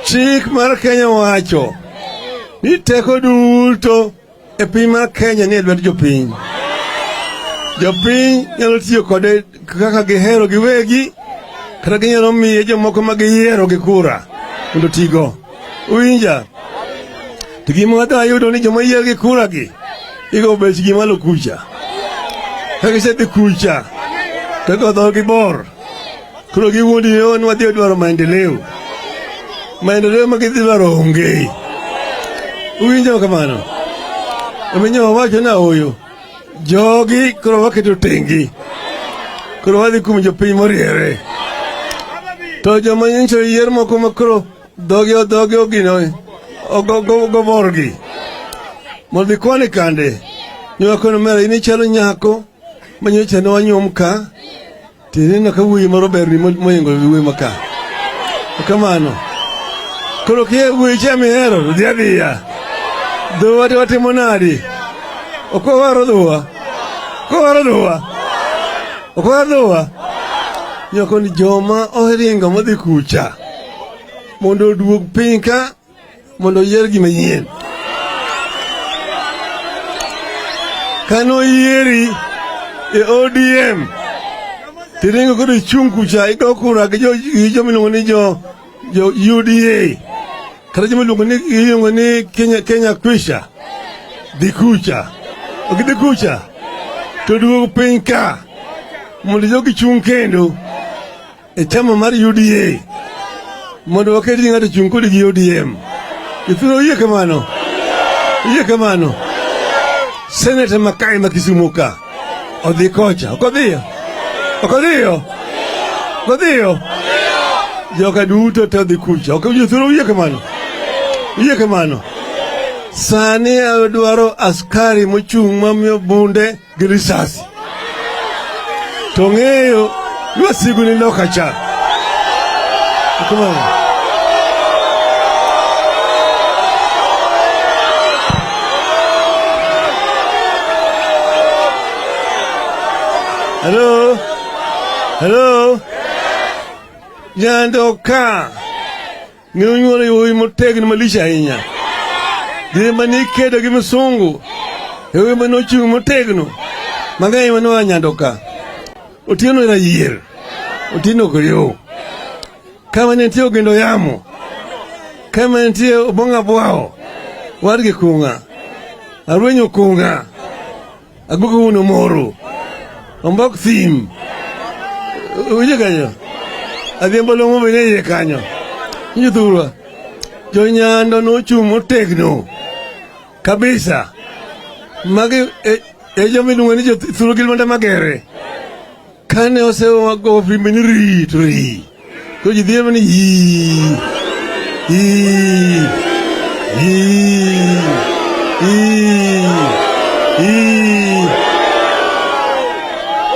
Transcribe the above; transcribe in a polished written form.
Chik mar Kenya wacho ni teko duto e piny mar Kenya ni e lwet jopiny. Jopiny nyalo tiyo kode kaka gihero giwegi kata ginyalo miye jomoko ma giyiero gi kura mondo otigo. Uwinja? To gima wadwa yudo ni joma oyier gi kura gi igo bechgi malo kucha. Ka gisedhi kucha to igo dhogi bor. Koro giwuondi ni "Oh, wadhi dwaro maendeleo. Maendeleo ma gidhi dwaro onge. Uwinjo kamano? Omiyo wawacho ni ooyo. Jogi koro waketo tengi. Koro wadhi kuom jopiny moriere. To joma nyocha oyier moko ma koro dhogi dhogi ogino ogoborgi. Mondo ikwane kande. Nyowa mera in ichalo nyako ma nyocha ne wanyuom ka Tineno ka wuoyi moro ber ni moingo wuoyi ma ka. Kamano. Koro kia wuoyi cha mihero to dhi adhiya. Dhowa to watimo nadi? Ok wawaro dhowa. Ok wawaro dhowa. Ok wawaro dhowa. Nyoko ni joma oringo modhi kucha mondo oduog piny ka mondo oyier gima nyien. Kane oyieri e ODM tiringo kod ichung' kucha igo kura gi joma iluongo ni jo jo UDA kata joma iluongo ni iluongo ni Kenya, Kenya Kwisha dhi kucha ok dhi kucha to duog piny ka mondo jogi chung' kendo e chama mar UDA mondo waket ni ng'ato chung' kodi gi ODM. Jothurwa oyie kamano? Oyie kamano? Seneta ma kae ma Kisumu ka odhi kocha, ok odhiyo? Ok odhiyo? Ok odhiyo? Joka duto te odhi kucha. Ok jothurwa oyie kamano? Oyie kamano? Sani adwaro askari mochung' mamiyo bunde gi risasi to ng'eyo ni wasigu ni loka cha. Kamano. Hello? Hello? Nyando ka. Ne onyuolo yawuowi motegno malich ahinya. Gin ma ne ikedo gi misungu. Yawuowi ma nochung' motegno. Mang'eny ma noa Nyando ka. Otieno rayier. Otieno ok riw. Kama ne nitie Ogendo Yamo. Kama ne nitie Obong'o Abwawo. Wargi Kunga. Arwenyo Kunga. Agogo wuon Omoro. Ombok thim. Winjo kanyo? Adhiambo long'o bende iye kanyo. Winjo thurwa? Jonyando nochung' motegno kabisa. Magi e, e joma iluongo ni jothurwa gi Lwanda Magere. Kane osego firimbi ni ri to ri. Koro ji dhier ni yi yi yi yi.